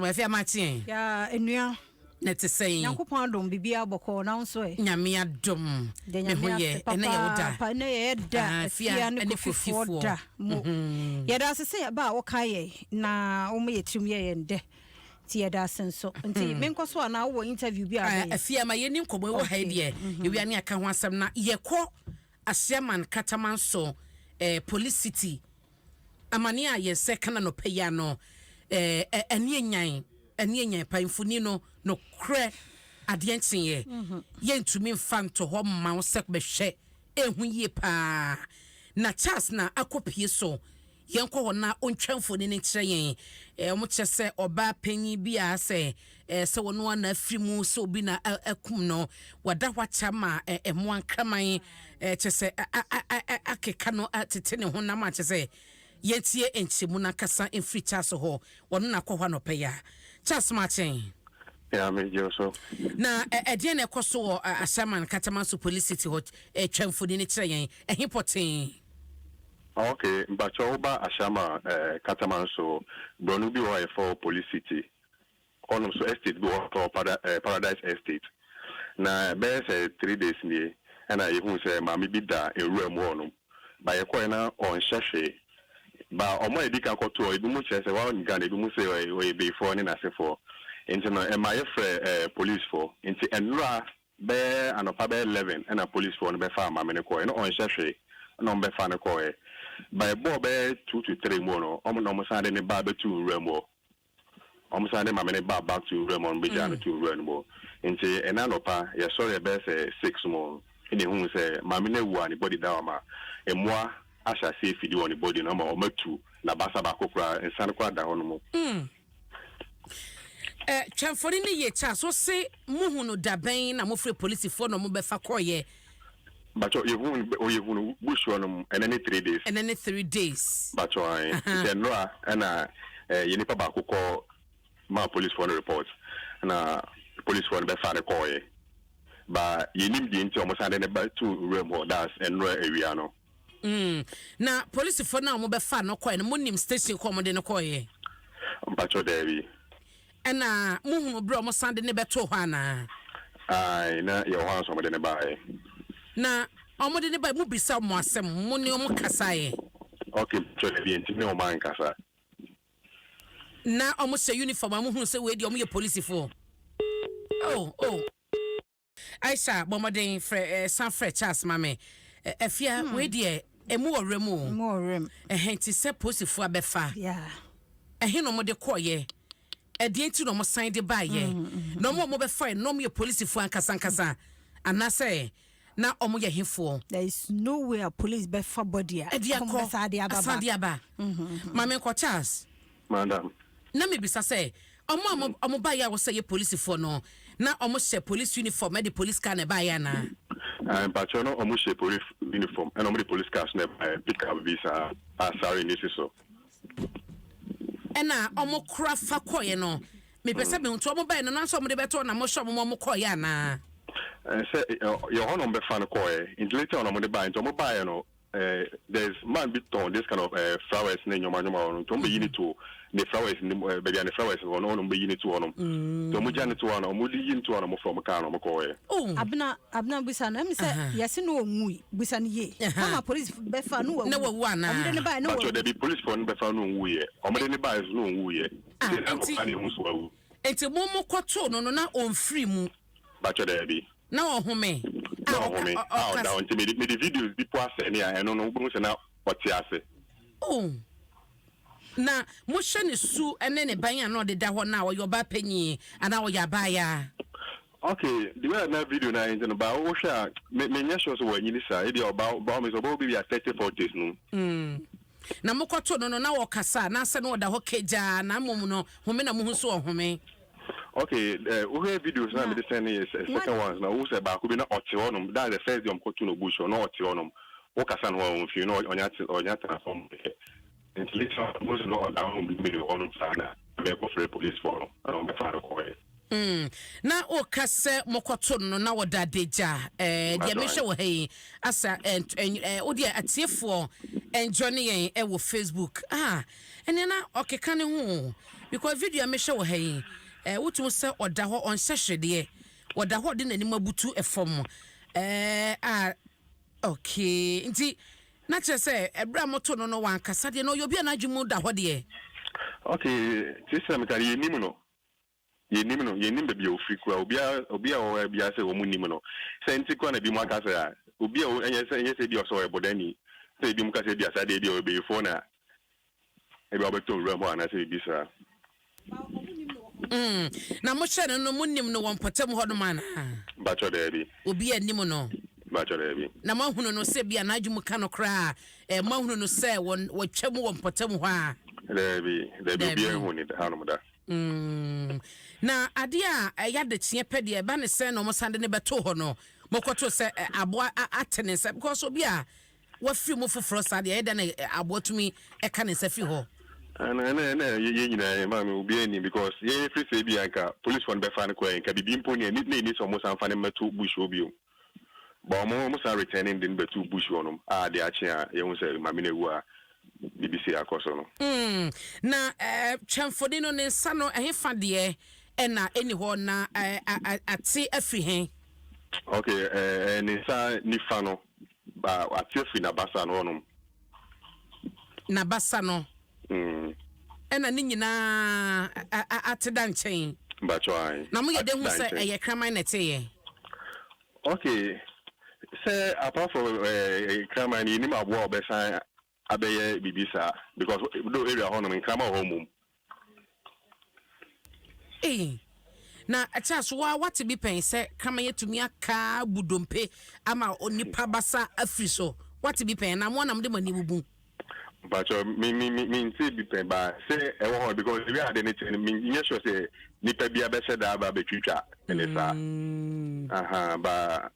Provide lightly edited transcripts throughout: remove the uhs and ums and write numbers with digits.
Afei amakye. Ya enua. Na ɛte sɛn? Nyankopɔn adom biribiara bɔkɔɔ na wo nso ɛ? Nyame adom. Deɛ Me ho Nyame yɛ. ase Ɛnɛ yɛ wo da. papaapa. Ɛnɛ yɛ da. Ah, Afia Afia ne ne Kofifoɔ Kofifoɔ. da mo. Yɛda ase sɛ yɛba a woka yɛ na woma yɛ tirim yɛ yɛn dɛ. Nti yɛda ase nso. Nti menkɔ so anaa wowɔ interview bi a Ah, wobɛyɛ? Afia ma yɛni nkɔmmɔ ɛwɔ ha yi Okay. deɛ. Yɛwia ne aka ho asɛm na yɛkɔ Asiaman Katamanso Police City. Amane a yɛn nsa ka no anɔpa yi ano, eh, ɛne anyan, ɛne anyan pa mfoni no, nokorɛ adeɛ nkyeeɛ, yɛntumi mfa nto hɔ mma wo sɛ bɛhwɛ, ɛhu yie paa. Na Charles na akɔpie so, yɛnkɔ hɔ na ɔntwa mfoni no nkyerɛ yɛn. Eh, wɔn kyerɛ sɛ ɔbaa panyin bi a sɛ, eh, sɛ wɔn ana afiri mu, sɛ obi na akum no, wada hɔ akyɛ ama eh, mmoa nkraman, eh, kyerɛ sɛ akeka no atete ne honam a kyerɛ sɛ yɛntie nkyerɛmu no ankasa mfiri Charles hɔ. Ɔno na akɔ hɔ anɔpa yi a. Charles Martin. Yeah, me gye so. Na ɛdeɛn na ɛkɔ so wɔ Ashaiman Katamanso Police City hɔ? Twa mfoni no kyerɛ yɛn. Ɛhe pɔtee? Okay, mpakyɛ woba Ashaiman Katamanso, borɔno bi wɔ hɔ a yɛfrɛ hɔ Police City. Hɔnom so estate bi wɔ hɔ a yɛfrɛ hɔ Paradise Estate. Na bɛyɛ sɛ 3 days nie ɛna yɛhuu sɛ maame bi da nwura mu hɔnom. Ba yɛkɔɛ na ɔnhyɛ hwee. Ba ɔmo a yɛdi kan kɔtoo hɔ, ebi mu kyerɛ sɛ wɔn Ghana, ebi mu sɛ ɔyɛ beifoɔ ne n'asefoɔ. Nti no ɛma yɛfrɛ policefoɔ. Nti nnora bɛyɛ anɔpa bɛyɛ 11 ɛna policefoɔ no bɛfa maame no kɔɛ na ɔnhyɛ hwee ɛna ɔmo bɛfa no kɔɛ. Ba ɛbɔɔ bɛyɛ 2 to 3 mu no, ɔmo na ɔmo san de ne ba bɛtu nwura mu hɔ. Ɔmo san de maame no ba back to nwura mu hɔ, ɔmo bɛgyaa no to nwura no mu hɔ. Nti ɛna anɔpa yɛsɔre ɛbɛyɛ sɛ 6 mu ɛna ehuu sɛ maame no awu a ne body da hɔ ma mmoa ahyɛ aseɛ fidi wɔ ne body no ama ɔmo atu n'abasa baako koraa, nsa no koraa da hɔ nom. Twa mfoni no yie, Charles. Wo se muhu no da bɛn na mofrɛ polisifoɔ na ɔmo bɛfa kɔɔyɛ? Batɔ yɛhu no bush hɔ nom ɛnɛ ne 3 days. Ɛnɛ ne 3 days. Batɔ ayi nti nnora ɛna yɛ nipa baako kɔ maa policefoɔ no report na policefoɔ no bɛfa no kɔɔyɛ. Ba yɛnim deɛ nti ɔmo san de ne ba to nwura mu hɔ, that's nnora awia no. Na polisifoɔ no a ɔmo bɛfa no kɔɛ no, monim station kɔ ɔmo de no kɔɔyɛ? Mpatwɔ, daabi. Ɛna muhunu berɛ a ɔmo san de ne bɛtoo hɔ anaa? Ayi, na yɛwɔ hɔ ansa ɔmo de ne baeɛ. Na ɔmo de ne ba, mubisa ɔmo asɛm, mo ne ɔmo kasaeɛ? Okay, mpatwɔ, daabi, nti ne ɔmo ankasa. Na ɔmo hyɛ uniform a muhunu sɛ wei deɛ ɔmo yɛ polisifoɔ? Oh, Aisha, bɔ mmɔden frɛ san frɛ Charles ma me. Afia, wei deɛ emu wɔ werɛ mu o. Mu wɔ werɛ mu. Ɛhɛn ti sɛ polisifoɔ abɛfa ɛhe na ɔmo de kɔɔyɛ? Ɛdeɛ nti na ɔmo san de baayɛ? Na ɔmo a ɔmo bɛfa yɛ na ɔmo yɛ polisifoɔ ankasa ankasa anaasɛ na ɔmo yɛ hefoɔ? There is no way a police bɛfa body a ɛde ɔmo akɔ bɛsa de aba asan back. De aba. Maame nkɔ Charles. Madam. Na mebisa sɛ ɔmo a ɔmo baayɛ a wɔsɛ yɛ polisifoɔ no, na ɔmo hyɛ police uniform ɛde police car na ɛbaayɛ anaa? Mpatwɔ, no ɔmo hyɛ police uniform ɛna ɔmo de police cars na ɛbaeɛ, pickup bi saa a siren ne si so. Ɛna ɔmo kora fa kɔɔyɛ no, mepɛ sɛ mehu nti ɔmo baeɛ no nanso ɔmo de bɛtɔ na mohwɛ ɔmo ma ɔmo kɔɔyɛ anaa? Sɛ yɛ hɔ na ɔmo bɛfa no kɔɔɛ, nti later on ɔmo de baeɛ, nti ɔmo baeɛ no there's man bi tɔn this kind of flowers ne nneɛma nneɛma hɔ no, nti ɔmo bɛyi ne to ne flowers ne mu baabi a ne flowers wɔ no, ɔmo bɛyi ne to hɔ nom, nti ɔmo gya ne to hɔ no, ɔmo de yi ne to hɔ no, ɔmo fɛ ɔmo kaa no, ɔmo kɔɔɛ. Oh. Abena, Abena, busa no ɛmi sɛ yɛsi no onwui, busa no yie. Kama police bɛfa no wawu? Na wawu anaa? Ɔmo de ne baeɛ no Batwɔ wawu? dabi, police fɔ no bɛfa no onwuyɛ, ɔmo de ne baeɛ so no onwuyɛ. Ah, nti ɛna ɔfa ne ho so wawu. Nti mo kɔtoo no na ɔmfiri mu? Batwɔ, daabi. Na ɔhome? Na ɔhome a ɔda hɔ, nti mede videos bi po asɛ ne a ɛno no wobɛhu sɛ na ɔte ase. Oh. Na mohwɛ ne su ne ne ban a na ɔde da hɔ no a, ɔyɛ ɔbaa panyin anaa ɔyɛ abaayaa? Okay, the way na video na nti no ba wohwɛ a, me menyɛ sure sɛ wɔanyini saa, ebi a ɔba ɔba ɔmo sɛ ɔbɛwɔ bi a 30, 40s no. Na mokɔtoo no na wɔkasa anaasɛ na ɔda hɔ kagyaa na mmom no home na mohu so ɔhome? Okay, wohwɛ videos na mede send ne yɛ second ones na wohu sɛ baako bi na ɔte hɔnom. That's the first day ɔmo kɔto no bush hɔ na ɔte hɔnom, wokasa no hɔ a ɔmfii na ɔnya tena fam kɛkɛ, nti later on wohu sɛ na ɔda hɔnom bi mede hɔnom saa na mɛkɔfrɛ police foɔ no ɛna ɔmbɛfa no kɔɛ. Na woka sɛ mokɔto no na wɔda adagya. Deɛ That's mehwɛ wɔ ha yi asa wodeɛ atiefoɔ. Ɛnjoine yɛn ɛwɔ Facebook. Ah, ɛnneɛ na ɔkeka ne ho o. Because video a mehwɛ wɔ ha yi, eh, wotumi sɛ ɔda hɔ, ɔnhyɛ hwedeɛ. Ɔda hɔ ɔde n'anim abutu fam. Eh, ah, okay. Nti, na kyerɛ sɛ, ɛberɛ a moto no no, wankasa deɛ, na ɔyɛ obi a n'adwene mu da hɔ deɛ. Okay, te sɛ meka no, yɛnnim no. Yɛnnim no, yɛnnim baabi a ɔfiri koraa. Obiara, obi a ɔwɔ ha biara sɛ wɔn nnim no. Sɛ nti koraa na ebinom aka sɛ a, obi a ɛnyɛ sɛ, ɛnyɛ sɛ ebia ɔsɛ ɔyɛ bɔdamni. Sɛ ebinom ka sɛ ebia saa deɛ ebia ɔyɛ bayifoɔ na ebia ɔbɛtɔ nwura mu hɔ anaasɛ biribi saa. Mm, na mohyɛ no no, monim no wɔ mpɔtam hɔnom anaa? Mpakyɛ daabi. Obiara nnim no? Mpakyɛ daabi. Na moahunu no sɛ ebia n'adwene mu ka no koraa a, eh, moahunu no sɛ wɔn, wɔatwa mu wɔ mpɔtam hɔ a? Daabi, daabi, obiara nhu no hanom da. Mm. Na adeɛ a ɛyɛ adekyeɛ pɛ deɛ, ɛba ne sɛn na wɔsan de no bɛtoo hɔ no, mokɔtoo sɛ aboa ate ne nsa? Because obi a wafiri mu foforɔ saa deɛ, ɛyɛ dɛn na aboa tumi ka ne nsa firi hɔ? Ɛna ɛna ɛna yɛ nyinaa yɛ maame obiara nim because yɛn firi sɛ ebi anka police fɔ no bɛfa no koraa nka bibi mpo nea ne na ɛni sɛ wɔn san fa no mmɛto bush hɔ bio. But ɔmo ɔmo san returning de no bɛtoo bush hɔ nom a adeɛ akye a yɛhu sɛ maame no awu a biribi sei akɔ so no. Mm, na eh, twɛnfoni no ne nsa no ɛhefa deɛ ɛna ɛni hɔ na eh, ate afiri he? Ok, eh, eh, ne nsa nifa no, ba, ate afiri n'abasa no hɔ nom. N'abasa no? Mm. Ɛna ne nyinaa ate da nkyɛn? Mpakyɛw, ae. Na moyɛ dɛ hu sɛ ɛyɛ kraman na ɛteeɛ? Ok, sɛ apart from eh, nkraman no, yɛnim aboa a ɔbɛsan abɛyɛ biribi saa because though area hɔ nom nkraman wɔ hɔ mmom. Ei, na Charles wo ara woate bi pɛn sɛ kraman atumi aka abu dompe ama onipa basa afiri so? Woate bi pɛn anaa mo ara na mode mo ani bubu? Mpakyɛw me me me me ntee bi pɛn ba sɛ ɛwɔ hɔ because ewi ade ne kyɛ no me nyɛ sure sɛ nipa bi abɛhyɛ da aba abɛtwitwa ne saa aha ba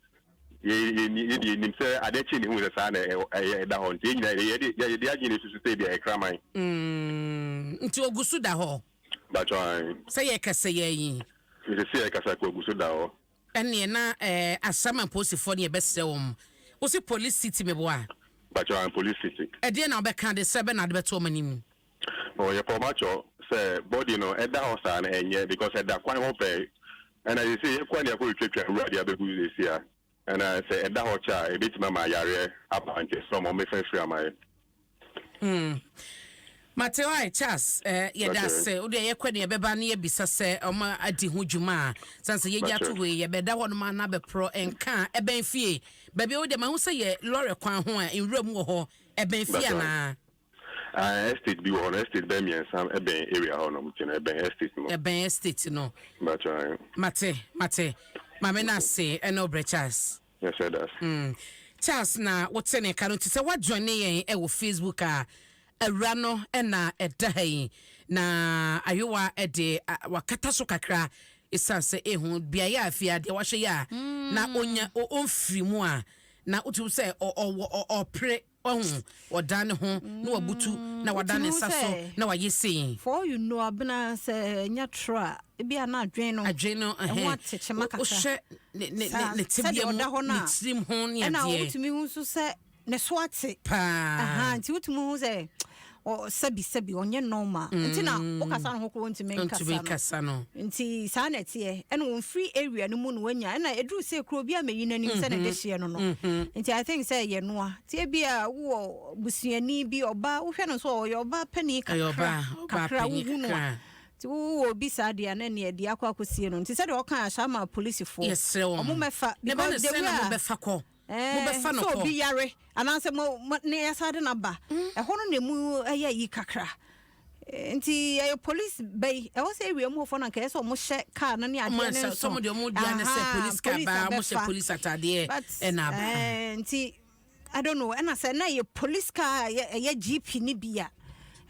yɛ yɛ yɛ deɛ nim sɛ adeɛ kye ne hu sɛ saa na ɛyɛ ɛda hɔ nti yɛ nyinaa yɛ yɛ yɛ de adwene na esusu sɛ ebi ɛyɛ kraman. Mm, nti ogu so da hɔ. Mpakyɛw ae. Sɛ yɛ kasa yɛ yi. Sɛ yɛ kasa kɔ ogu so da hɔ. Ɛneɛ na eh Asaman polisifoɔ no yɛbɛsrɛ wɔn. Wose police city meboa? Mpakyɛw ae police city. Ɛdeɛn na wobɛka de srɛ bɛn na wode bɛto wɔn anim? Oh yɛpɛ wɔn akyɛw sɛ body no ɛda hɔ saa no ɛnyɛ because ɛda kwan hɔ pɛɛ ɛna seesei yɛkɔ a na yɛakɔ retwatwa nwura de abɛgu seesei a ɛna sɛ ɛda hɔ kyɛ a ɛbɛtumi ama yareɛ aba nti ɛsrɛ wɔn wɔmmɛfa afiri ama yɛn. Hmm. Mate ɔe Charles, eh, yɛda ase. Wo deɛ yɛkɔ ne yɛbɛba ne yɛbisa sɛ ɔma adi ho dwuma a. Sane sɛ yɛgya to hɔ yi, yɛbɛda hɔ nom ana bɛporɔ nka a ɛbɛn fie. Baabi a wo deɛ mahu sɛ yɛ lɔre kwan ho a nwura mu wɔ hɔ, ɛbɛn fie anaa? Ah, estate bi wɔ hɔ no, estate bɛyɛ mmiɛnsa ɛbɛn area hɔ nom, nti no ɛbɛn estate no. Ɛbɛn estate no. Mpakyɛ ae. Mate, mate. Maame no ase ɛne wo brɛ Charles. Yes sir das. Mm Charles na wote ne nka no nti sɛ woajoine yɛn wɔ Facebook a awura no na ɛda ha yi na ayowa de wakata so kakra ɛsiane sɛ ehu beaeɛ a afei adeɛ wahwɛ yi a na onya ɔmfiri mu a na wotumi sɛ ɔwɔ ɔpere Wahu? Ɔdan ne ho na wabutu na wada ne Wotumi hu nsa so sɛ na wayɛ sei. For all you know, Abena, sɛ ɛnyɛ toro a, ebia na adwene no, Adwene no, ɛho ɛhɛn. ate kyema kakra. Wohwɛ ne ne ne Saa, ne sɛdeɛ tebea mu, ɔda hɔ no ne a, tirim ho ne ɛna adeɛ. wotumi hu nso sɛ ne so ate. Paa. Aha, nti wotumi hu sɛ ɔ sɛbi sɛbi ɔnyɛ normal. Nti na wokasa ne ho koraa ɔntumi Ɔntumi nkasa no. nkasa no. Nti saa na ɛteɛ. Ɛna ɔmfiri area no mu na wanya. Ɛna ɛduru sɛ kuro obiara mmɛyi n'anim sɛ ne dehyeɛ no no. Nti I think sɛ ɛyɛ noa. Nti ebia wowɔ busuani bi, ɔbaa, wohwɛ no nso a ɔyɛ ɔbaa panin Ɔyɛ kakra, ɔbaa, ɔbaa kakra, panin wohu no a. kakra. Nti wowɔ obi saa deɛ a na ɛneɛ deɛ akɔ akɔsie no. Nti sɛdeɛ ɔkae ahyɛ ama apolisifoɔ. Yɛsrɛ wɔn. Wɔn mmɛfa. Ne ba no Because the sɛn way na a. mobɛfa kɔ? Ɛɛ, Mobɛfa no sɛ kɔ? obi yare anaasɛ mo, mo, ne yɛsan de no aba. Ɛhɔ no na emu yɛ ayi kakra. Nti ɛyɛ police bɛyi. Ɛwɔ sɛ area mu hɔfoɔ no anka ɛyɛ sɛ wɔhyɛ car no ne adeɛ Ɔmo no ansa, nso. sɛ ɔmo deɛ ɔmo dua ne sɛ Aha, police car police baa, ɔmo hyɛ abɛfa. police ataadeɛ But, ɛna aba. ɛɛ, nti I don't know. Ɛna sɛ na ɛyɛ police car a ɛyɛ, ɛyɛ GP no bi a,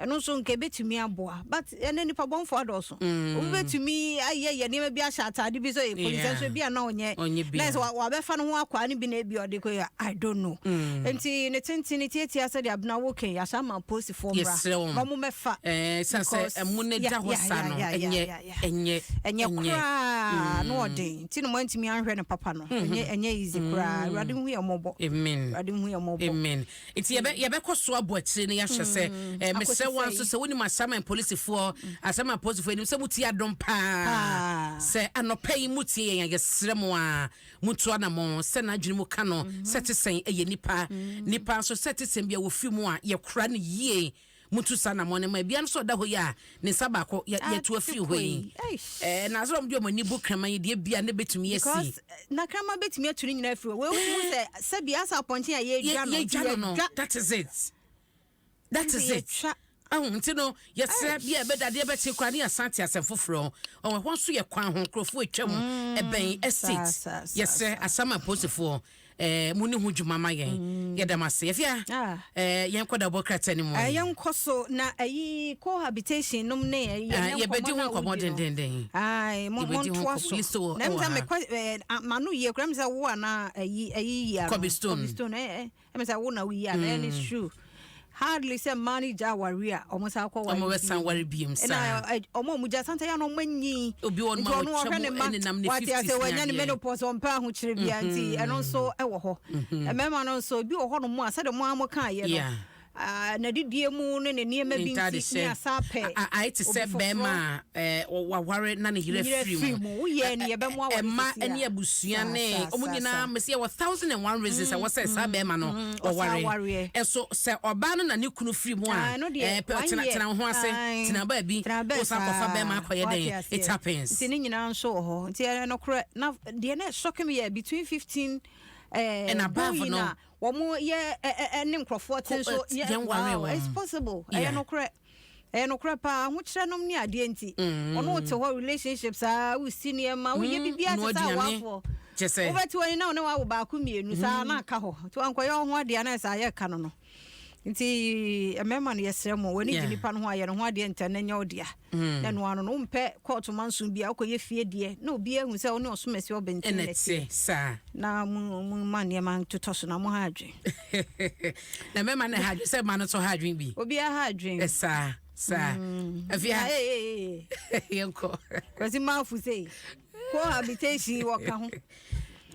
ɛno nso nka ɛbɛtumi aboa. But ɛnɛ nipa bɔnfoɔ adɔɔso. Obi bɛtumi ayɛ yɛ nneɛma bi ahyɛ ataade bi sɛ ɔyɛ police nso ebi a na ɔnyɛ. Ɔnyɛ bi Na a. sɛ wabɛfa ne ho akwaa no bi na ebi ɔde kɔ yɛ I don't know. Nti ne tenten ne tiatia sɛdeɛ Abena wo kɛn yɛahyɛ ama apolisifoɔ mmra. Yɛsrɛ wɔn. Na wɔn mmɛfa. Ɛɛ sɛ sɛ Because ɛmo no yeah da hɔ yeah saa yeah no yeah ɛnyɛ yeah yeah. ɛnyɛ Ɛnyɛ ɛnyɛ. koraa. paa na ɔden nti na moantumi anhwɛ no papa no. Ɛnyɛ ɛnyɛ easy koraa. Awurade nhu yɛn mmɔbɔ. Amen. Awurade nhu yɛn mmɔbɔ. Amen. Nti yɛbɛ yɛbɛkɔ so abɔ akyire na yɛahwɛ sɛ eh, mesrɛ Akɔsi wo sɛ nso sɛ wonim Asaman polisifoɔ, Asaman polisifoɔ anim sɛ motie adom paa. Paa. Sɛ anɔpa yi motie yɛn a, yɛsrɛ mo a montu anammɔn sɛ n'adwene mu ka no sɛ te sɛn ɛyɛ nipa. Nipa nso sɛ te sɛn bi a wɔfiri mu a yɛkora no yie. Montu saa anammɔn no ma ebia no sɛ ɔda hɔ yi a ne nsa baako yɛ yɛtu afiri hɔ yi. Eish. Eh, na sɛ wɔde wɔn ani bu kraman yi deɛ bia ne bɛtumi asi. Because na kraman bɛtumi atu ne nyinaa afiri hɔ. Wei wohu sɛ sɛbi asa apɔnkye a yɛdwa no. Yɛdwa no no. Yɛdwa. That is it. That is it. Yɛtwa. Ahu nti no yɛsrɛ bi a ɛbɛda adeɛ bɛkye koraa ne yɛsan te asɛm foforɔ. Ɔwɔ ɛhɔ nso yɛ kwan ho nkurɔfoɔ atwa mu ɛbɛn estate. Saa, saa, Yɛsrɛ Asama polisifoɔ mu ne ho dwuma ma yɛn. Yɛda mo ase. Yɛfia Ah. yɛnkɔ da bɔ krataa no mu. Yɛnkɔ so na ɛyi cohabitation nom ne ɛyi ɛnɛ Yɛbɛdi ho nkɔmmɔ no a nkɔmmɔ wodi no. dendenden. Aye, mo Yɛbɛdi ho montoa nkɔmmɔ. so. List wɔ Na ɛwɔ ɛm sɛ ha. mekɔ mano yie koraa, ɛm sɛ wo anaa ɛyi yi ano. Kobe Stone. Kobe Stone ɛm sɛ wo na woyi ano, ɛne it's true. Hardly sɛ mmaa no gya aware a ɔmo san kɔ ware. Ɔmo bɛsan ware biom Ɛna saa. ɔmo a ɔmo gya santa yɛ na ɔmo anyi. Obi wɔ hɔ Nti nom a ɔno watwa ɔhwɛ mu ne mma, ɛnenam ne wate 50s ase ne wanya ne adeɛ. menopause, ɔmpɛ ahokyere bia, nti ɛno nso ɛwɔ hɔ. Mmarima no nso ebi wɔ hɔ nom a sɛdeɛ mo a mo kaeɛ no. Ah, n'adidie mu ne ne nneɛma bi Ne ntaade nti ne hyɛ. asa apɛ Ayɛ te sɛ obi foforɔ. bɛrima a waware na ne yere Ne yere afiri afiri mu. mu. Woyɛ ne yɛbɛmo aware Ɛma sisi a. ne abusua ne ɔmo nyinaa mesi yɛwɔ 1001 reasons a wɔsɛ saa bɛrima no ɔsan ɔware. awareɛ. Ɛso sɛ ɔbaa no na ne kunu firi mu a, Ah, ɛno deɛ, pɛ one tena year. tena wo ho ase, Aye. tena baabi, Tena bɛɛ wosan kɔfa saa. bɛrima akɔyɛ Wate dɛn? aseɛ. It happens. Nti ne nyinaa nso wɔ hɔ, nti ɛno nokorɛ na deɛ na ɛsɔke me yɛ between 15 And above going no. a wɔn yɛ ɛne nkurɔfoɔ te nso yɛn ware wow, wɔn. it's possible. Ɛyɛ nokorɛ, ɛyɛ nokorɛ paa, ahokyerɛ nom ne adeɛ nti ɔno wote hɔ relationship saa, wosi nneɛma, woyɛ biribiara Noa te sɛ aduane. awafoɔ Kyɛ sɛ wobɛte w'ani na wo ne wawo baako mmienu saa na aka hɔ, nti wankɔyɛ wo ho adeɛ na ɛsɛ ayɛ ka no. Nti mmarima no, yɛsrɛ mo, w'ani gye nipa no ho ayɛ no ho adeɛ ntɛn na nyɛ wo dea na ɛno ano no wompɛ kɔɔto manso bi a wokɔyɛ fie deɛ na obi ahu sɛ wo ne ɔsomasi ɔbɛnten ɛna na ɛteɛ. te saa. Na mo ma nneɛma ntotɔ so na mo ha adwen. Na mmarima no ha adwen sɛ mmaa no nso ha adwen bi. Obiara ha adwen. Ɛsaa saa afia. Ah, ee, ee, ee. Yɛnkɔ. Kwasi maafo sei cohabitation wɔka ho.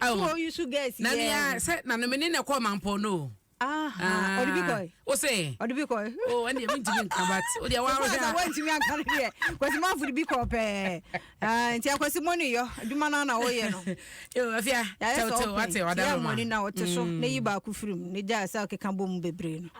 Awo. Wo use gas. Na nea sɛ na no mene na ɛkɔ mampɔ no o. Aha, ɔde bi kɔe. Wo se Ɔde bi kɔe. O ɛne mentumi nka, but wodeɛ Sɛ woawohwɛ a woantumi anka no deɛ, Kwasi maafo de bi kɔɔ pɛɛ. Ah, nti Akwasi mɔne yɔ adwuma no na woyɛ no. Yo, afia. Yɛayɛ sɛ Tɛwtɛw wate ɔpɛ wadaro ma mɔne na ɔte so na yi baako firi mu ne gyaa sɛ ɔkeka bɔ mu bebree no.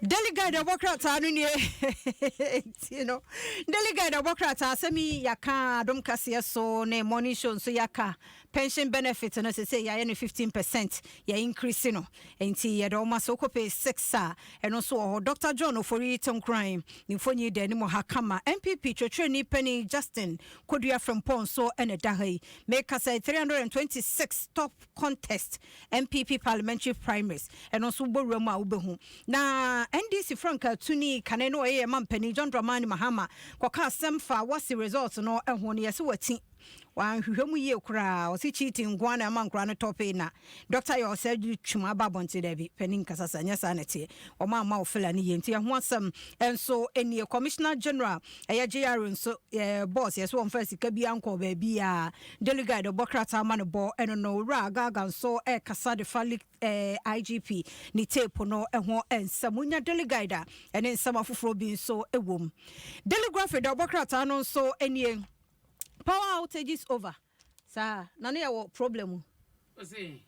Daily Guide ɛbɔ krataa no nie, nti no Daily Guide ɛbɔ krataa asɛm yi yɛaka Adom Kaseɛ so ne morning show nso yɛaka pension benefit no sɛ yɛayɛ no 15%, yɛ increase no, nti yɛde ɔma sɛ wokɔ page 6 a ɛno nso wɔ hɔ. Dr John Ofori Tenkoran ne mfonyi da anim ha kama. NPP twɛtwerɛni pani Justin Kodua Frempɔn nso ɛna da ha yi. Meka sɛ 326 top contest NPP parliamentary primaries, ɛno nso wobɔwura mu a wobɛhu. Na NDC frankaa tuni kane no ɔyɛ yɛ mpanin John Dramani Mahama kɔka asɛm fa wɔse result no ɛho no, yɛsɛ wati wanhwehwɛ mu yie koraa, ɔse cheating nkoa na ɛma nkora no tɔpee. Na Dr yɛ ɔsɛ de twum aba abɔnten daabi, panin nkasa sa nyɛ saa na ɛteɛ, ɔma ama wo fila no yie, nti ɛho asɛm ɛnso ɛnie. Commissioner General ɛyɛ JR nso boss yɛ sɛ wɔmfa sika bi ankɔ baabi a Daily Guide ɔbɔ krataa ma no bɔ ɛno no. Owura Agaga nso ɛkasa de fa IGP ne tape no ɛho nsɛm. Wonya Daily Guide a ɛne nsɛm afoforɔ bi nso ɛwɔ mu. Daily Graphic da ɔbɔ krataa no nso nie, power outages over saa na ne yɛwɔ problem mu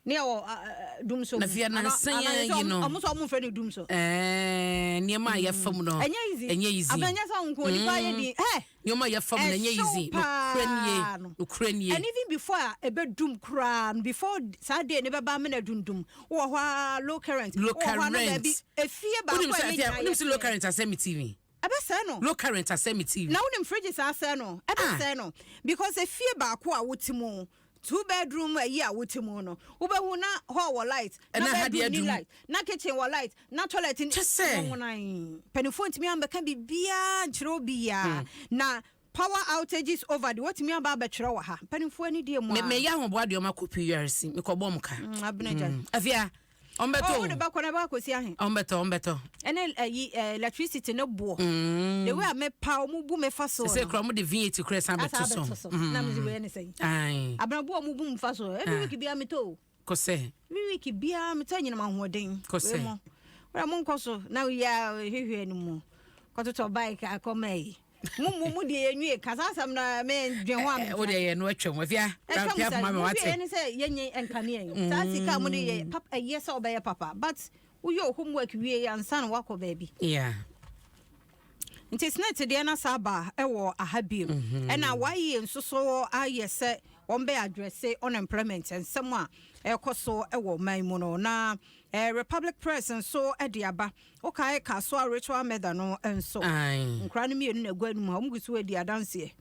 ne yɛwɔ dum so. Na fie nansa yi no. Ɔmo nso ɔmo nfrɛ no dum so. Nneɛma a yɛfa mu no ɛnyɛ easy. Ɛnyɛ easy. Abɛnyɛ sɛ nko nipa yɛ di ɛ. Nneɛma a yɛfa mu no ɛnyɛ easy, nokorɛ nie, nokorɛ nie. And even before a ɛbɛdum koraa no, before saa day ne bɛba amena dundum, wowɔ hɔ a low current. Low wowɔ hɔ a na current. baabi efie baako Wonim a sɛ ɛyɛ afia nyinaa wonim yɛ sɛ low fɛ. current asɛ me TV. Ɛbɛsɛe no. Low current asɛ me TV. Na wonim fridge saa sɛe no, ɛbɛsɛe no because efie baako a wote mu, two bedroom ayi a wote mu no, wobɛhu na hall wɔ light na Ɛna ha deɛ bedroom ni adum. light, na kitchen wɔ light, na toilet ni. Kyɛ sɛ. Wɔn mpanimfoɔ ntumi ambɛka biribiara nkyerɛ obiara na power outages over de wɔtumi aba abɛtwerɛ wɔ ha, mpanimfoɔ ani die mu Me a meyɛ ahoboa deɛ ɔma kɔ PURC mekɔbɔ m ka. Abena gya. Afia. Ɔmbɛtɔ Oh, o. wode bɛkɔ na ɛbɛkɔ akɔsi ahe? Ɔmbɛtɔ, ɔmbɛtɔ. Ɛne ayi electricity ne boɔ, the way a mepa ɔmo bu me fa so Sɛ no. kura mo de VAT kura san Asa bɛto so. abɛto so na mese wei ne sɛn? Abrabɔ a ɔmo bu me fa so every week biara metɔ o. Kɔsɛ. Every week biara metɔ anyinam ahoɔden. Kɔsɛ. Wei mo wura mo nkɔ so na woyɛ hwehwɛ no mu kɔtotɔ bike akɔma yi mo mo mo deɛ yɛnwie kasa asɛm na mendwen ho a. Wo deɛ yɛ no atwam afia. Ɛtwa mu Pia sɛ poma me mo wate. wie ne sɛ yɛnyɛ nkanea yi saa sika a mode yɛ papa, ɛyɛ sɛ wobɛyɛ papa, but woyɛ wo homework wie ansa na woakɔ baabi. Nti SSNIT deɛ no saa ba ɛwɔ aha biom, ɛna wayɛ nso so ayɛ sɛ wɔn bɛ address unemployment nsɛm a ɛkɔ so ɛwɔ ɔman mu no. Na Republic Press nso ɛde aba, wokae Kasoa ritual murder no nso, nkora no mmienu na egu anim a wɔn gu so adi adanseɛ.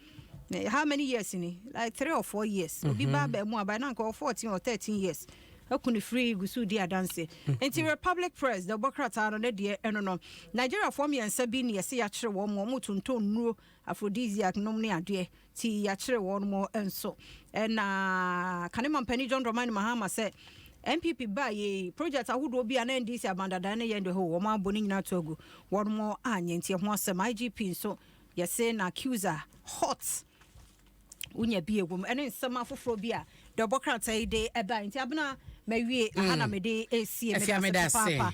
How many years ni? Like 3 or 4 years. Obi ba abɛn mu aba na nka ɔwɔ 14 or 13 years aku ne firi gu so di adanseɛ. Nti Republic Press de ɔbɔ krataa no ne deɛ ɛno no, Nigeriafoɔ mmiɛnsa bi ne yɛsɛ yɛakyerɛ wɔn mu, wɔn tontɔn nnuro, aphrodisiac nom ne adeɛ, ti yɛakyerɛ wɔn mo nso. Ɛna kanema mpanin John Dramani Mahama sɛ NPP ba yɛ project ahodoɔ bi a na NDC abandadan ne yɛn de hɔ wɔn abɔ ne nyinaa to agu, wɔn mo anyɛ. Nti ɛho asɛm IGP nso yɛsɛ na accuser hot wonya bi egwom, ɛne nsɛm afoforɔ bi a deɛ ɔbɔ krataa yi de ɛba. Nti abena mawie aha na mede esie. Afia, meda ase. Papaapa.